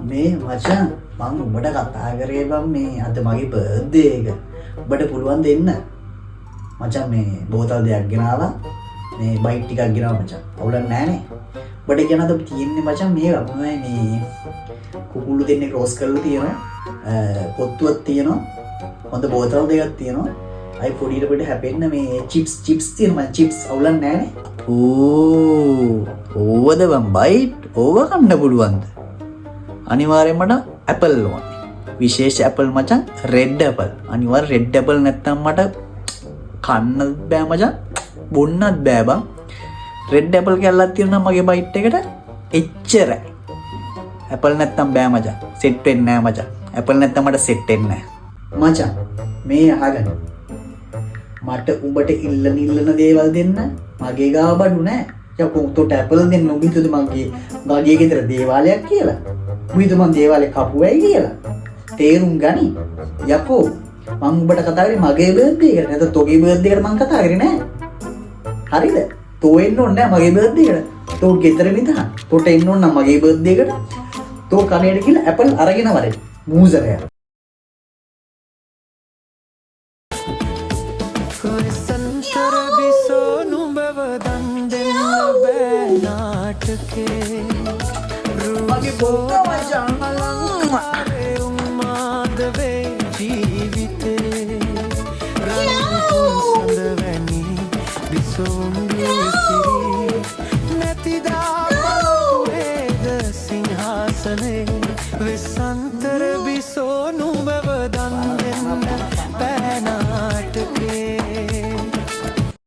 මේ මචං මං උඹට කතා කරේ බං මේ අද මගේ බර්ත්ඩේ එක. උඹට පුළුවන් දෙන්න. මචං මේ බෝතල් දෙයක් ගෙනාවා. මේ බයිට් ටිකක් ගෙනාවා මචං. අවුලක් නෑනේ. උඹට කියන අද තියෙන්නේ මචං මේ මොනවයි මේ කුකුල්ලු දෙන්නෙක් රෝස් කරලා තියෙනවා. කොත්තුවක් තියෙනවා. හොඳ බෝතල් දෙකක් තියෙනවා. අය පොඩියට පොඩි හැපෙන්න මේ චිප්ස් චිප්ස් තියෙනවා මචං. චිප්ස් අවුලක් නෑනේ. ඕ ඕවද බං බයිට් ඕව කන්න පුළුවන්ද? අනිවාර්යෙන් මට ඇපල් ඕනේ. විශේෂ ඇපල් මචං රෙඩ් ඇපල්. අනිවාර්ය රෙඩ් ඇපල් නැත්තම් මට කන්න බෑ මචං, බොන්නත් බෑ බං. රෙඩ් ඇපල් කැල්ලක් තියෙනවා නම් මගේ බයිට් එකට එච්චරයි. ඇපල් නැත්තම් බෑ මචං, සෙට් වෙන්නේ නෑ මචං. ඇපල් නැත්තම් මට සෙට් වෙන්නේ නෑ මචං. මේ අහගන්න, මට උඹට ඉල්ලන ඉල්ලන දේවල් දෙන්න මගේ ගාව බඩු නෑ. යකෝ තොට ඇපල් දෙන්න උඹ හිතුවද මගේ මගේ ගෙදර දේවාලයක් කියලා? උඹ හිතුව මං දේවාලේ කපුවයි කියලා? තේරුම් ගනි යකෝ, මං උඹට කතා කරේ මගේ බර්ත්ඩේ එකට. නැත්නම් තෝගේ බර්ත්ඩේ එකට මං කතා කරේ නෑ. හරිද? තෝ එන්න ඕනේ නෑ මගේ බර්ත්ඩේ එකට. තෝ ගෙදර විඳහන්. තෝට එන්න ඕන නම් මගේ බර්ත්ඩේ එකට තෝ කඩේට ගිහලා ඇපල් අරගෙන වරේ. මූසරයා. වෙසන්තර බිසෝ නුඹව දන් දෙන්න බෑ නාටකේ. මගේ බොක්කා මචං. අලංකාරේ උන්මාද වේ ජීවිතේ. රන් සඳ වැනි බිසෝන්ගේ සිරි නැතිදා.